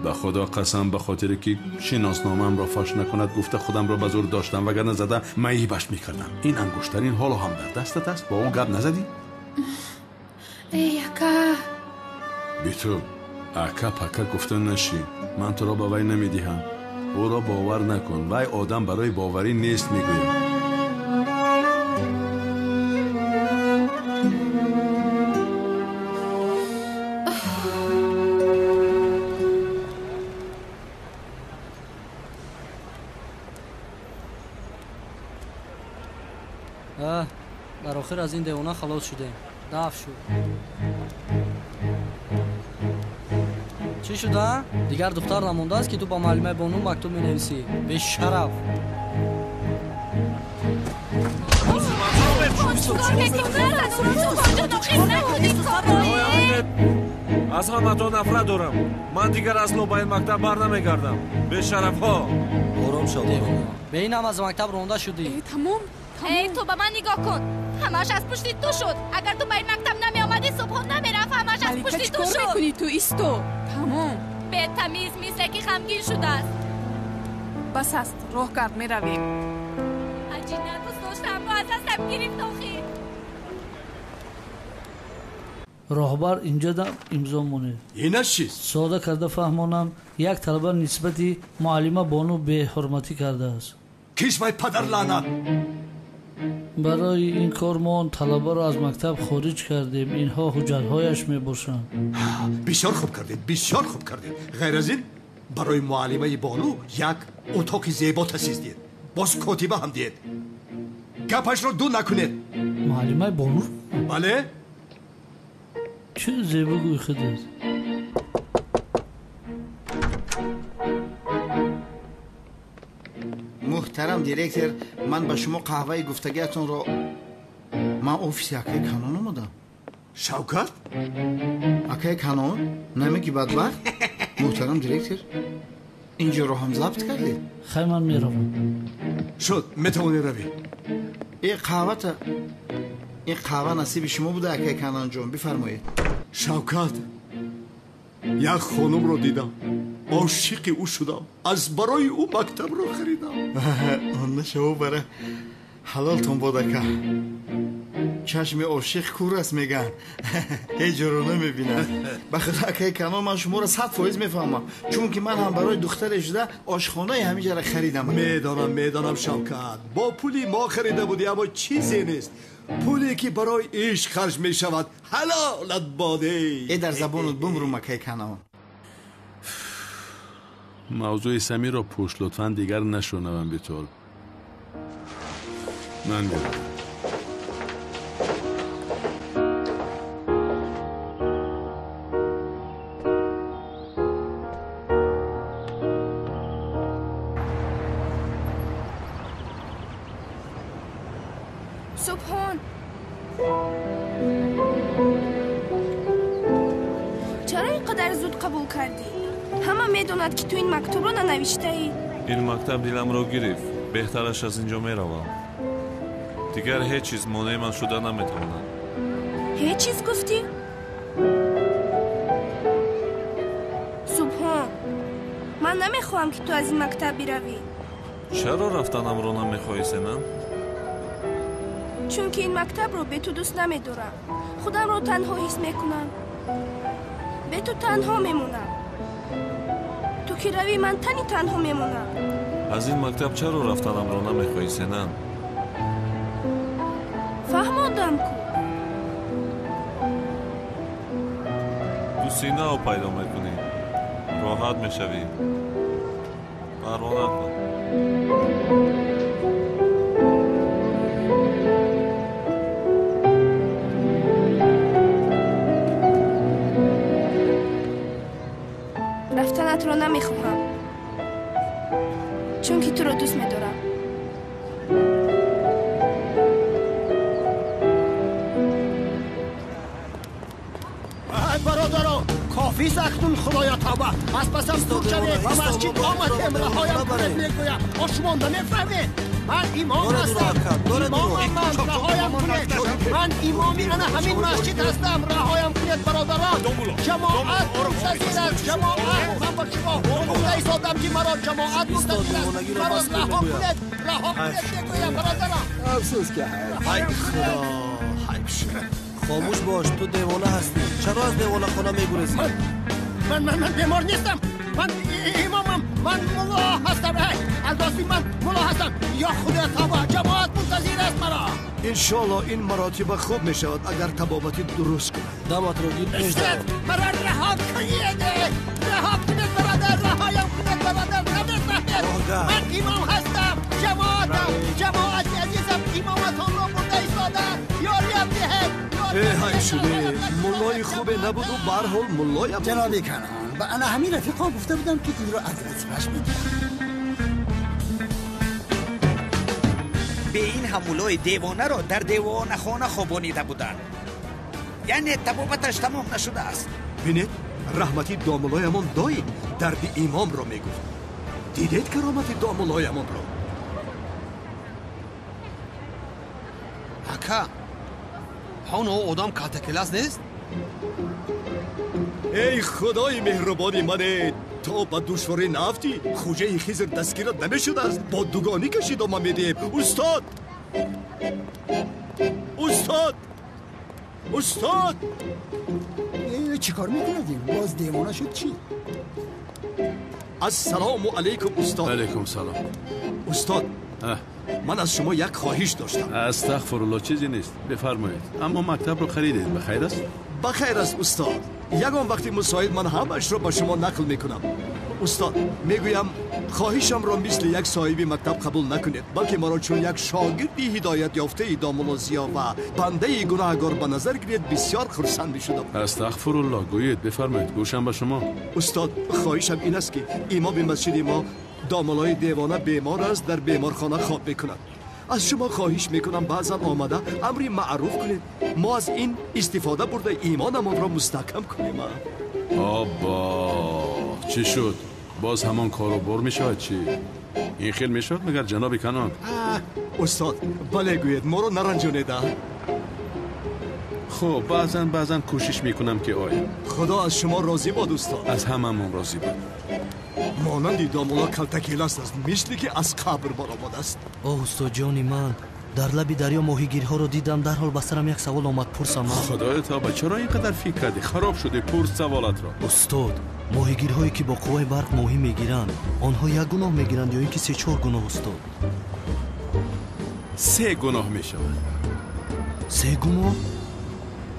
Ба худо қасам, ба хотире ки шиносномаамро фош накунад гуфта, худамро ба зур доштам, вагарна зада маибаш мекардам. Ин ангуштарин ҳоло ҳам дар дастат аст. Бо ӯ гап назадӣ? Эй, ака. Битул, ака пака гуфта нашӣ. Ман туро ба вай намедиҳам. Ӯро бовар накун, вай одам барои боварӣ нест, мегӯям. Дар охир аз ин девона халос шудем. Даф шуд. Чӣ шуда? Дигар духтар намондааст, ки ту ба муаллимаи бону мактуб менависӣ. Бешараф. Аз ҳаматон нафрат дорам. Ман дигар асло ба ин мактаб бар намегардам. Бешарафҳо. Ором шав. Бе ин ҳам аз мактаб ронда шудӣ. Тамом. Эй, ту ба ман нигоҳ кун. Ҳамааш аз пушти ту шуд. Агар ту ба ин мактаб намеомадӣ, Субҳон намерафт. Ҳамааш аз пушти ту шуд. Чикор мекунӣ ту? Исто. Тамом. Бетамиз, мисле ки ғамгин шудааст. Бас аст, роҳ кард, меравем. Аҷина, дӯст доштамро аз дастам гирифт охир. Роҳбар инҷо имзо монед. Инаш чист? Сода карда фаҳмонам, як талаба нисбати муаллима бону беҳурматӣ кардааст. Киш вай падар лаънат! Барои ин кор мо он талабаро аз мактаб хориҷ кардем. Инҳо ҳуҷҷатҳояш мебошанд. Бисёр хуб кардед, бисёр хуб кардед. Ғайр аз ин, барои муаллимаи бону як утоқи зебо таъсис диҳед. Боз котиба ҳам диҳед. Гапашро ду накунед. Муаллимаи бону? Бале. Чӣ зебо гӯй худат. Муҳтарам директор, ман ба шумо қаҳваи гуфтагиатонро. Ман офиси акаи Канон омадам. Шавкат? Акаи Канон? Намеги бадбахт? Муҳтарам директор, инҷоро ҳам забт кардед? Хай, ман меравам. Шуд, метавонӣ равӣ. Ин қаҳвата, ин қаҳва насиби шумо буда, акаи Канонҷон, бифармоед. Шавкат, як хонумро дидам, ошиқи ӯ шудам, аз барои ӯ мактабро харидам. Онна шаво бара ҳалолтон бод, ака. Чашми ошиқ кур аст, мегӯянд, ҳеҷ ҷоро намебинад. Ба худо, акаи Канон, ман шуморо 100% мефаҳмам, чунки ман ҳам барои духтаре шуда ошхонаи ҳамиҷара харидам. Медонам, медонам, Шавкат, бо пули мо харида будӣ, аммо чизе нест. Пуле ки барои ишқ харҷ мешавад, ҳалолат боде. Э, дар забонат бумрум, акаи Канон. Мавзӯи Самирро пӯш, лутфан, дигар нашунавам битор. Ман меравам. Субҳон, чаро ин қадар зуд қабул кардӣ? Ҳама медонад, ки ту ин мактубро нанавиштаӣ. Ин мактаб диламро гирифт. Беҳтараш аз ин ҷо меравам. Дигар ҳеҷ чиз монеи ман шуда наметавонад. Ҳеҷ чиз гуфтӣ? Субҳон, ман намехоҳам, ки ту аз ин мактаб биравӣ. Чаро рафтанамро намехоҳӣ, Сенан? Чунки ин мактабро бе ту дӯст намедорам. Худамро танҳо ҳис мекунам. Бе ту танҳо мемонам. Ту ки равӣ, ман тани танҳо мемонам. Аз ин мактаб чаро рафтанамро намехоҳӣ, Сенан? Фаҳмондам ку. Дӯсти нав пайдо мекунӣ, роҳат мешавӣ. Парво накун. Рафтанатро намехоҳам, чунки туро дӯст медорам. Ай бародарон, кофист акнун, худоё тавба, аз пасам дур шавед. Ба масҷид омадем, раҳоям кунед, мегӯям. О, шумо намефаҳмед, ман имом ҳастам, имомам ман, раҳоям кунед. Ман имоми ана ҳамин масҷид ҳастам, раҳоям кунед, бародарон. Ҷамоат мунтазир аст, ҷамоат. Ман ба шумо гуфта истодам, ки маро ҷамоат мунтазир аст. Маро раҳо кунед, раҳо кунед, мегӯям, бародарон. Афсӯс ки ҳай худо, ҳайф шуд. Хомӯш бош, ту девона ҳастӣ. Чаро аз девонахона мегурезӣ? Ман бемор нестам. Ман имомам, ман мулло ҳастам. Аз рости ман мулло ҳастам. Ё худоя тавба, ҷамоат мунтазир аст маро. Иншоалло ин маротиба хуб мешавад, агар табобати дуруст кунад. Даматро гир пеш дар. Маро раҳо кунед, раҳо кунед, бародар, раҳоям кунед, бародар, намефаҳмед. Ман имом ҳастам, ҷамоатам, ҷамоати азизам имоматонро бурда истодаам. Эй шуде, муллои хубе набуду барҳол муллоям. Ҷаноби Канон, ба ана ҳамин рафиқо гуфта будам, ки инро аз вазифааш мегирам. Бе ин ҳам муллои девонаро дар девонахона хобонида буданд. Яъне табобаташ тамом нашудааст. Бинед, раҳмати домуллоямон доим дарди имомро мегуфт. Дидед каромати домуллоямонро? Ака, ҳон одам калтакелас нест? Эй худои меҳрубони мане, то ба душворӣ наафтӣ, хӯҷаи Хизр дастгират намешудааст. Бо дугонӣ кашидома медиҳем. Устод! Устод! Устод! Чӣ кор мекунадим? Боз девона шуд чӣ? Ассалому алайкум, устод. Алайкум салом. Устод, ман аз шумо як хоҳиш доштам. Астағфируллоҳ, чизе нест. Бифармоед. Аммо мактабро харидед, ба хайр аст? Ба хайр аст, устод. Ягон вақти мусоид ман ҳамаашро ба шумо нақл мекунам. Устод, мегӯям, хоҳишамро мисли як соҳиби мактаб қабул накунед, балки маро чун як шогирди ҳидоят ёфтаи домулло Зиё ва бандаи гунаҳгор ба назар гиред, бисёр хурсанд мешудам. Астағфируллоҳ, гӯед, бифармоед, гӯшам ба шумо. Устод, хоҳишам ин аст, ки имоми масҷиди мо домуллои девона бемор аст, дар беморхона хоб мекунад. Аз шумо хоҳиш мекунам, баъзан омада амри маъруф кунед. Мо аз ин истифода бурда имонамонро мустаҳкам кунем. Оббо, чӣ шуд? Боз ҳамон кору бор мешавад чӣ? Ин хел мешавад магар, ҷаноби Канон? Устод, бале гӯед, моро наранҷонед. Хуб, баъзан кӯшиш мекунам, ки оям. Худо аз шумо розӣ бод, устод. Аз ҳамамон розӣ бод. Монанди домулло калтакеласт аст, мисли ки аз қабр баромадааст. Оҳ, устодҷони ман, дар лаби дарё моҳигирҳоро дидам, дарҳол ба сарам як савол омад, пурсам. Худоё тавба, чаро ин қадар фикр кардӣ? Хароб шудӣ, пурс саволатро. Устод, моҳигирҳое ки бо қувваи барқ моҳӣ мегиранд, онҳо як гуноҳ мегиранд ё ин ки се-чор гуноҳ, устод? Се гуноҳ мешавад. Се гуноҳ?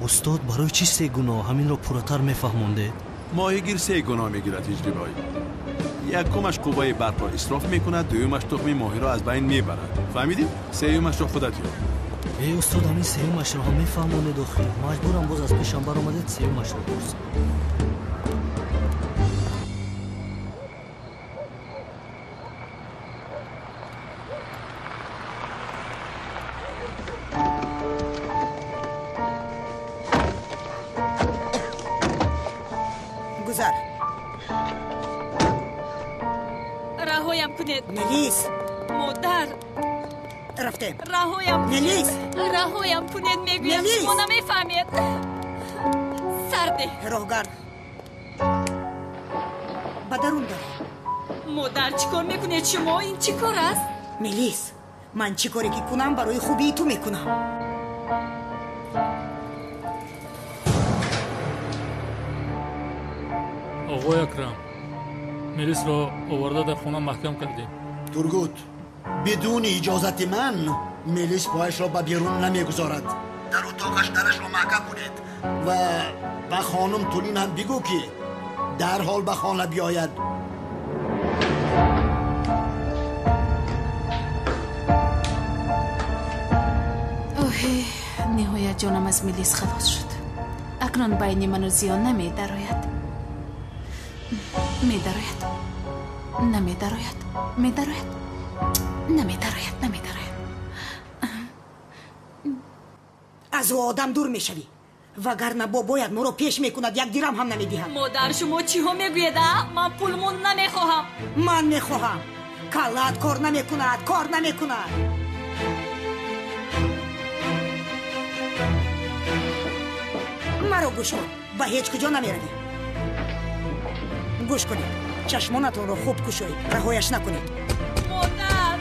Устод, барои чӣ се гуноҳ? Ҳаминро пурратар мефаҳмондед. Моҳигир се гуноҳ мегирад, ҳиҷрибой. Якумаш қувваи барқро исроф мекунад, дуюмаш тухми моҳиро аз байн мебарад. Фаҳмидӣ? Сеюмашро худат ёб. Э, устод, ҳамин сеюмашро ҳам мефаҳмонед охир. Маҷбурам, боз аз пешам баромадед, сеюмашро пурсам. Гузар. Раҳоям кунед. Мелис. Модар. Рафтем. Раҳоям кунед. Мелис. Раҳоям кунед, мегӯям, шумо намефаҳмед. Сарде. Роҳгард. Ба дарун даро. Модар, чӣ кор мекунед шумо? Ин чӣ кор аст? Мелис, ман чӣ коре ки кунам, барои хубии ту мекунам. Оғои Акрам, Мелисро оварда дар хона маҳкам кардем. Тургут, бидуни иҷозати ман Мелис пояшро ба берун намегузорад. Дар утоқаш дарашро маҳкам кунед ва ба хонум Тулин ҳам бигӯ, ки дарҳол ба хона биёяд. Оҳе, ниҳоят ҷонам аз Мелис халос шуд. Акнун байни ману Зиё намедарояд. Медарояд, намедарояд, медарояд, намедарояд, намедарояд. Аз ӯ одам дур мешавӣ, вагарна бобоят моро пеш мекунад, як дирам ҳам намедиҳад. Модар, шумо чиҳо мегӯед, а? Ман пулмон намехоҳам. Ман мехоҳам. Каллаат кор намекунад, кор намекунад. Маро гӯш кун, ба ҳеҷ куҷо намеравӣ. Гӯш кунед, чашмонатонро хуб кушоед, раҳояш накунед. Модар,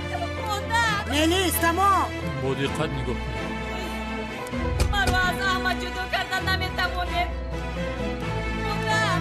модар. Мелис, тамом. Бо диққат нигоҳ кунед. Маро аз Аҳмад ҷудо карда наметавонед. Модар.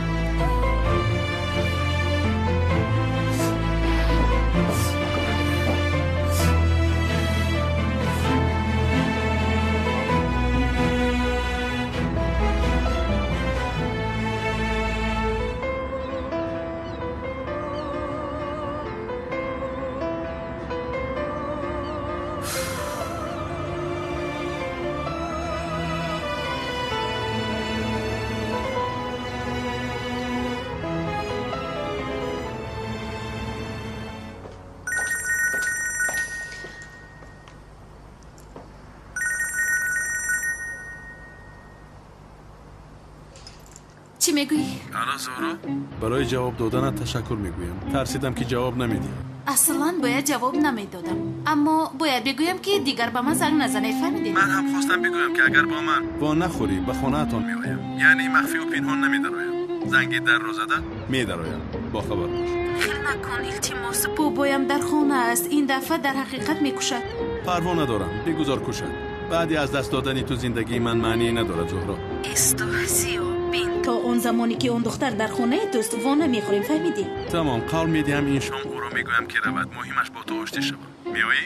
Чӣ мегӯӣ? Алло, Зуҳро, барои ҷавоб доданат ташаккур мегӯям. Тарсидам, ки ҷавоб намедиҳӣ. Аслан бояд ҷавоб намедодам, аммо бояд бигӯям, ки дигар ба ман занг назанед, фаҳмидед? Ман ҳам хостам бигӯям, ки агар бо ман во нахӯрӣ, ба хонаатон меоям. Яъне махфию пинҳон намедароям. Занги дарро зада медароям, бохабар бош. Хел накун, илтимос. Бобоям дар хона аст, ин дафъа дар ҳақиқат мекушад. Парво надорам, бигузор кушад. Баъди аз даст додани ту зиндагии ман маъние надорад, Зуҳро. Исто, Зиё, бин, то он замоне ки он духтар дар хонаи туст, во намехӯрем, фаҳмидӣ? Тамом, қавл медиҳам, ин шом ӯро мегӯям, ки равад. Муҳимаш бо ту оштӣ шавам. Меоӣ?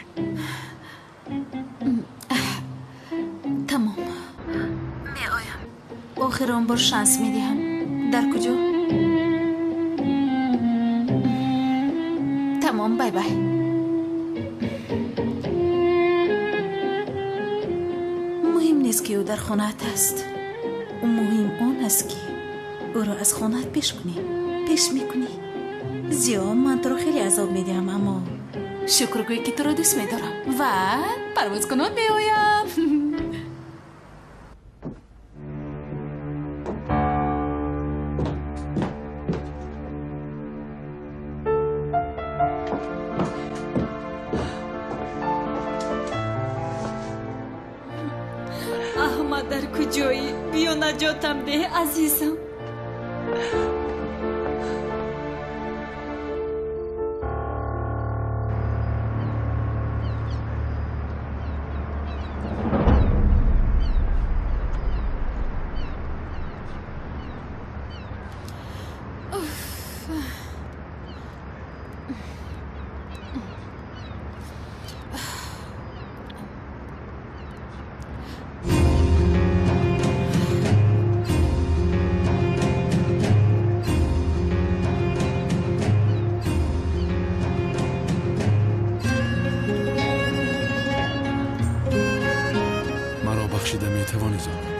Тамом, меоям. Охирон бор шанс медиҳам. Дар куҷо? Тамом, бай бай. Муҳим нест, ки ӯ дар хонаат аст. Муҳим он аст, ки ӯро аз хонаат пеш кунӣ. Пеш мекунӣ, Зиё? Ман туро хеле азоб медиҳам, аммо шукр гӯй, ки туро дӯст медорам ва парвозкунон меоям. Аҳмад, дар куҷоӣ? Биё, наҷотам деҳ, азизам. Маро бахшида метавонӣ, Зуҳро?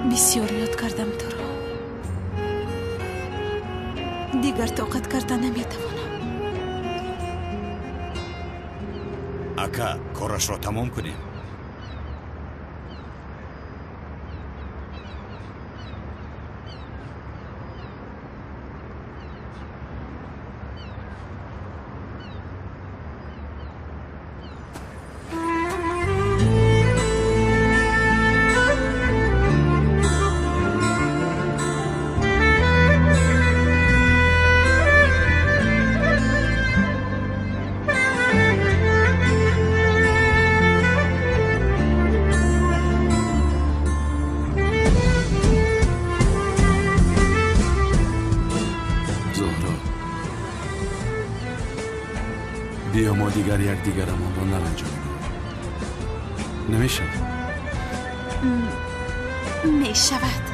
Бисёр ёд кардам туро, дигар тоқат карда наметавонам. Ака, корашро тамом кунем. Зуҳро, биё, мо дигар якдигарамонро наранҷонем. Намешавад? Мешавад,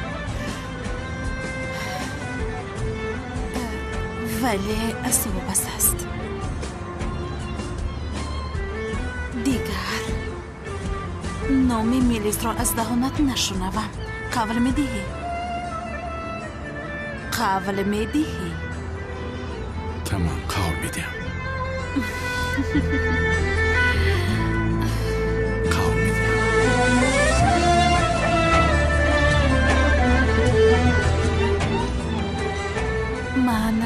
вале аз ту вобаста аст. Дигар номи Мелисро аз даҳонат нашунавам. Қавл медиҳӣ? Қавл медиҳӣ? Тамом, қавл медиҳам, қавл медиҳам. Ман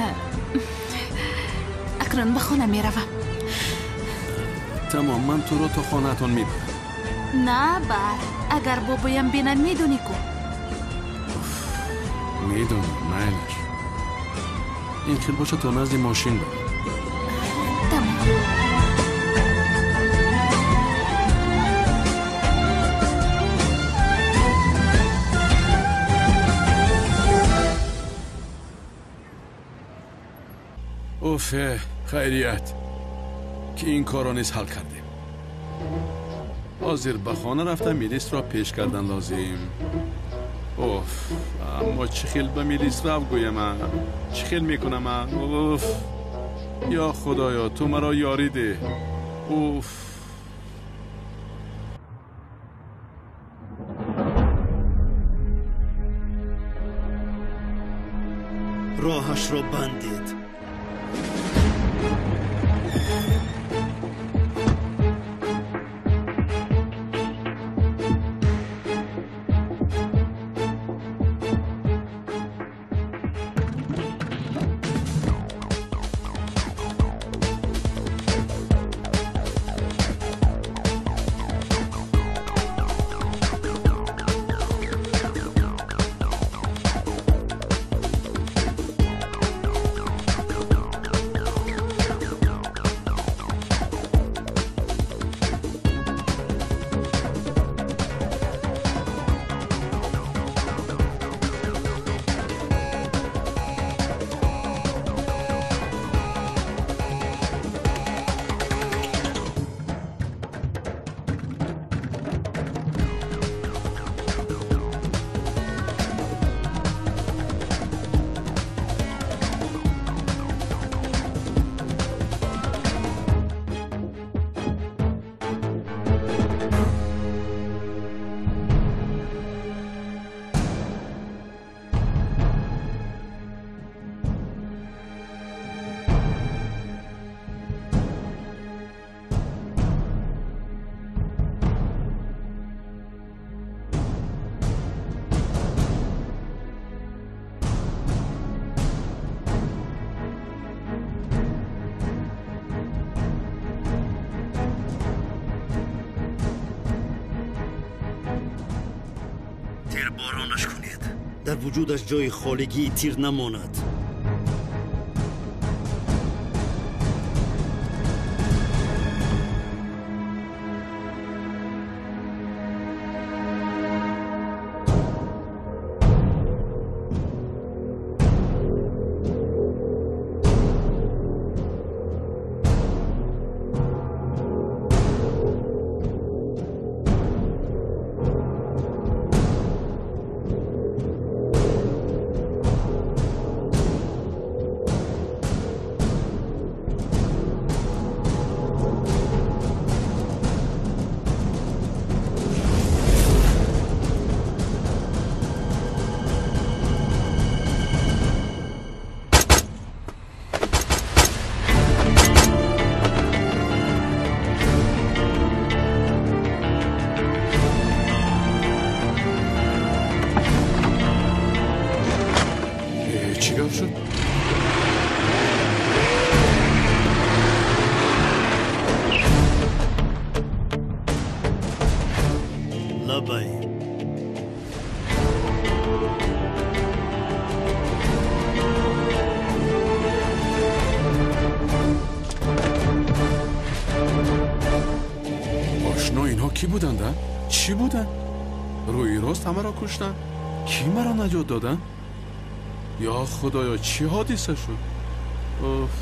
акнун ба хона меравам. Тамом, ман туро то хонаатон мебарам. На, бар. Агар бобоям бинад, медонӣ ку. Медонам, майлаш. Ин хел бошад, то назди мошин бар. Тамом. Уфе, хайрият, ки ин корро низ ҳал кардем. Ҳозир ба хона рафта, Мелисро пеш кардан лозим. Уф, аммо чӣ хел ба Мелис рав гӯяма? Чӣ хел мекунама? Уф. Ё Худоё, ту маро ёрӣ деҳ. Уф. Роҳашро бандед. Тирборонаш кунед. Дар вуҷудаш ҷои холигии тир намонад. Кӣ буданд? Чӣ буданд? Рӯи рост ҳамаро куштанд? Кӣ маро наҷот доданд? Ё Худоё, чӣ ҳодиса шуд? Уф.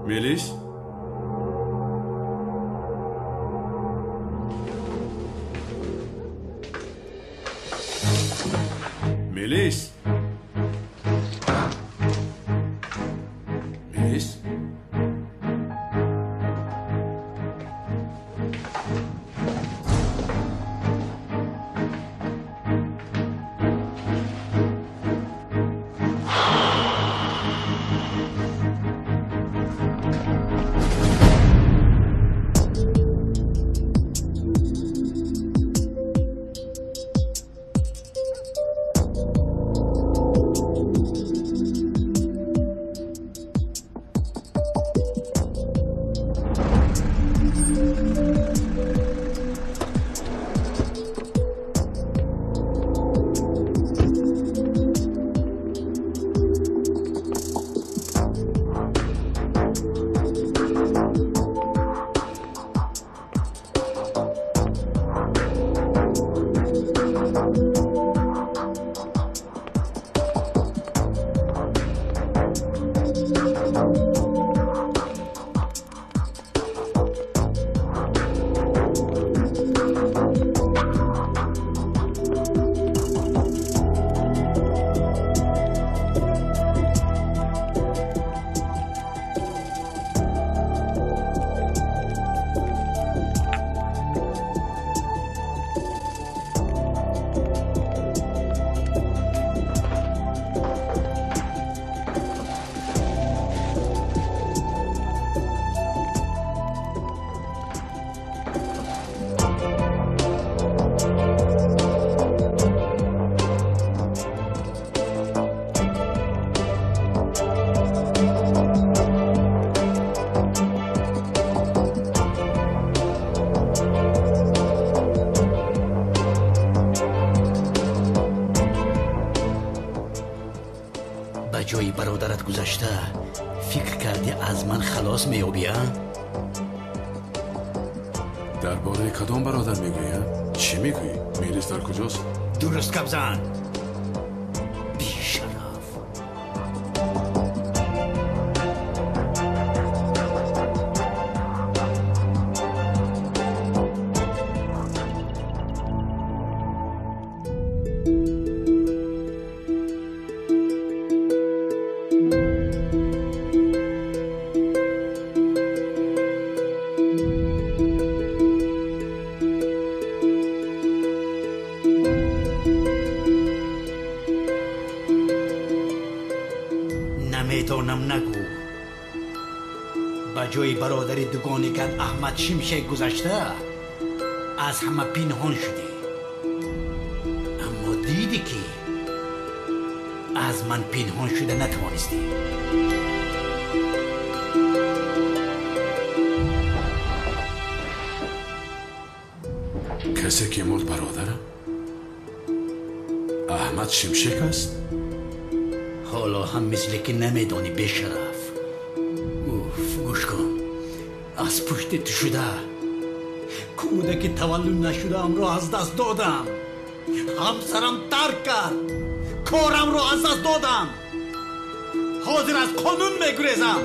Мелис? Мелис? Мелис? ҷои бародарат гузашта фикр кардӣ аз ман халос меёбӣ, а? Дар бораи кадом бародар мегӯӣ, а? Чӣ мегӯӣ? Мелис дар куҷост? Дуруст гап зан! Бешараф! Намедонам, нагӯ. Ба ҷои бародари дугоникат Аҳмад Шимшек гузашта аз ҳама пинҳон шудӣ. Аммо дидӣ ки аз ман пинҳон шуда натавонистӣ. Касе ки мурд бародарам Аҳмад Шимшек аст? Ҳоло ҳам мисле ки намедонӣ, бешараф. Уф, гӯш кун, аз пушти ту шуда кӯдаки таваллуд нашудаамро аз даст додам, ҳамсарам тарк кард, корамро аз даст додам, ҳозир аз қонун мегурезам.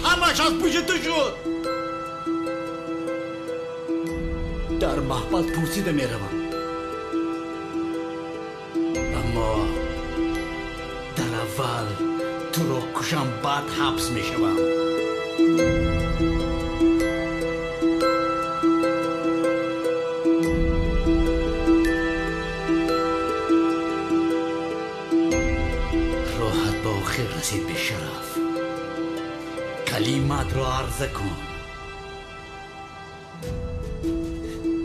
Ҳамаш аз пушти ту шуд. Дар маҳбас пурсида меравам, аммо дар аввал туро кушам, баъд ҳабс мешавам. Роҳат ба охир расид, бешараф. Калиматро арза кун.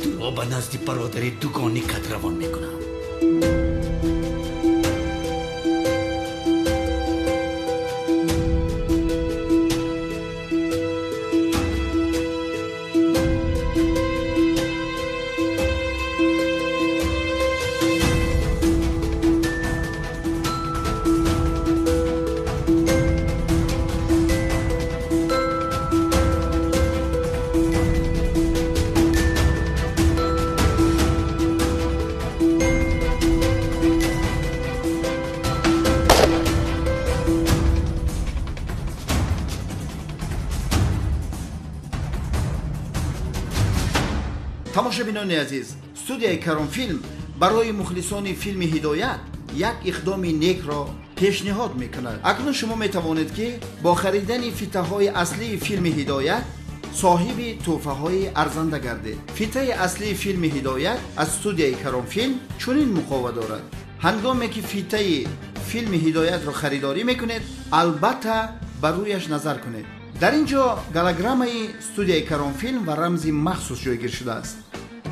Туро ба назди бародари дугоникат равон мекунам. Тамошобинони азиз, студияи Каронфилм барои мухлисони филми Ҳидоят як иқдоми некро пешниҳод мекунад. Акнун шумо метавонед ки бо харидани фитаҳои аслии филми Ҳидоят соҳиби тӯҳфаҳои арзанда гардед. Фитаи аслии филми Ҳидоят аз студияи Каронфилм чунин муқова дорад. Ҳангоме ки фитаи филми Ҳидоятро харидорӣ мекунед, албатта ба рӯяш назар кунед. Дар ин ҷо голограммаи студияи Каронфилм ва рамзи махсус ҷойгир шудааст.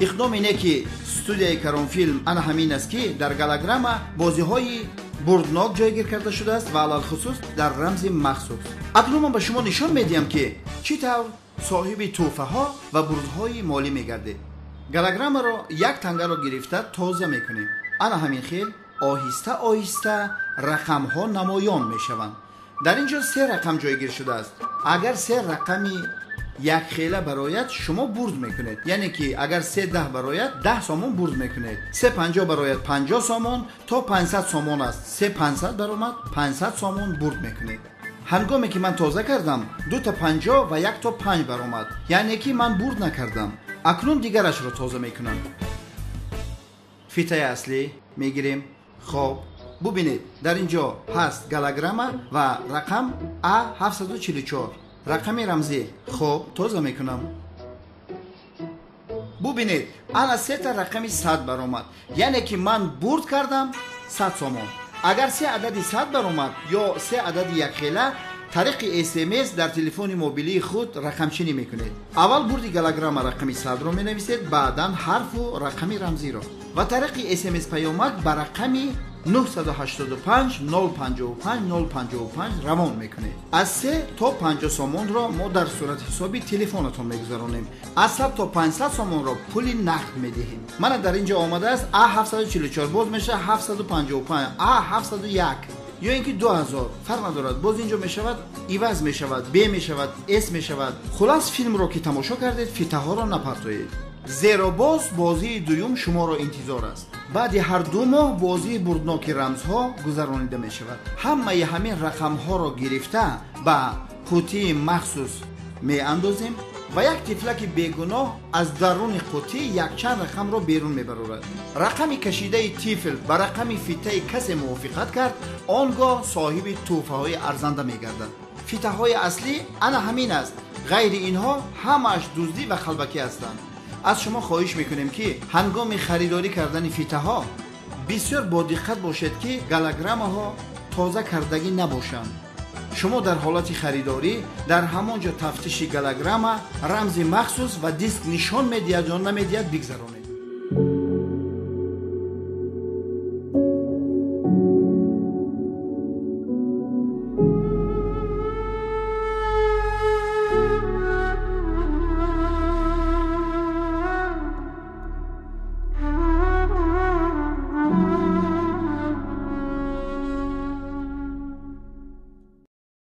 Иқдоми неки студияи Каронфилм ана ҳамин аст ки дар голограмма бозиҳои бурднок ҷойгир карда шудааст ва алалхусус дар рамзи махсус. Акнун ман ба шумо нишон медиҳам ки чӣ тавр соҳиби тӯҳфаҳо ва бурдҳои молӣ мегардед. Голограммаро як тангаро гирифта тоза мекунем. Ана ҳамин хел оҳиста оҳиста рақамҳо намоён мешаванд. Дар ин ҷо се рақам ҷойгир шудааст. Агар се рақами якхела барояд, шумо бурд мекунед. Яъне ки агар 3.10 барояд, 10 сомон бурд мекунед. 3.50 барояд, 50 сомон, то 500 сомон аст. 3.500 баромад, 500 сомон бурд мекунед. Ҳангоме ки ман тоза кардам, 2.50 ва 1.5 баромад. Яъне ки ман бурд накардам. Акнун дигарашро тоза мекунам. Фитаи аслӣ мегирем. Хоб, бубинед, дар ин ҷо ҳаст голограмма ва рақам А744, рақами рамзӣ. Хоб, тоза мекунам. Бубинед, ана сета рақами 100 баромад. Яъне ки ман бурд кардам 100 сомон. Агар се адади 100 баромад ё се адади якхела, тариқи СМС дар телефони мобилии худ рақамчинӣ мекунед. Аввал бурди голограмма рақами 100-ро менависед, баъдан ҳарфу рақами рамзиро ва тариқи СМС паёмак ба рақами 985 055 055 равон мекунед. Аз 3 то 50 сомонро мо дар сурати ҳисоби телефонатон мегузаронем. Аз 100 то 500 сомонро пули нақд медиҳем. Мана дар ин ҷо омадааст А744, боз мешавад 755, А701. ё ин ки 2000, фарқ надорад. Боз инҷо мешавад, иваз мешавад, Б мешавад, С мешавад. Хулас, филмро ки тамошо кардед, фитаҳоро напартоед, зеро боз бозии дуюм шуморо интизор аст. Баъди ҳар 2 моҳ бозии бурдноки рамзҳо гузаронида мешавад. Ҳамаи ҳамин рақамҳоро гирифта ба қутии махсус меандозем ва як тифлаки бегуноҳ аз даруни қутӣ якчанд рақамро берун мебарорад. Рақами кашидаи тифл ба рақами фитаи касе мувофиқат кард, он гоҳ соҳиби тӯҳфаҳои арзанда мегардад. Фитаҳои аслӣ ана ҳамин аст. Ғайри инҳо ҳамааш дуздӣ ва қалбакӣ ҳастанд. Аз шумо хоҳиш мекунем, ки ҳангоми харидорӣ кардани фитаҳо бисёр бодиққат бошед, ки голограммаҳо тоза кардагӣ набошанд. Шумо дар ҳолати харидорӣ дар ҳамон ҷо тафтиши голограмма, рамзи махсус ва диск нишон медиҳад ё намедиҳад бигзаронед.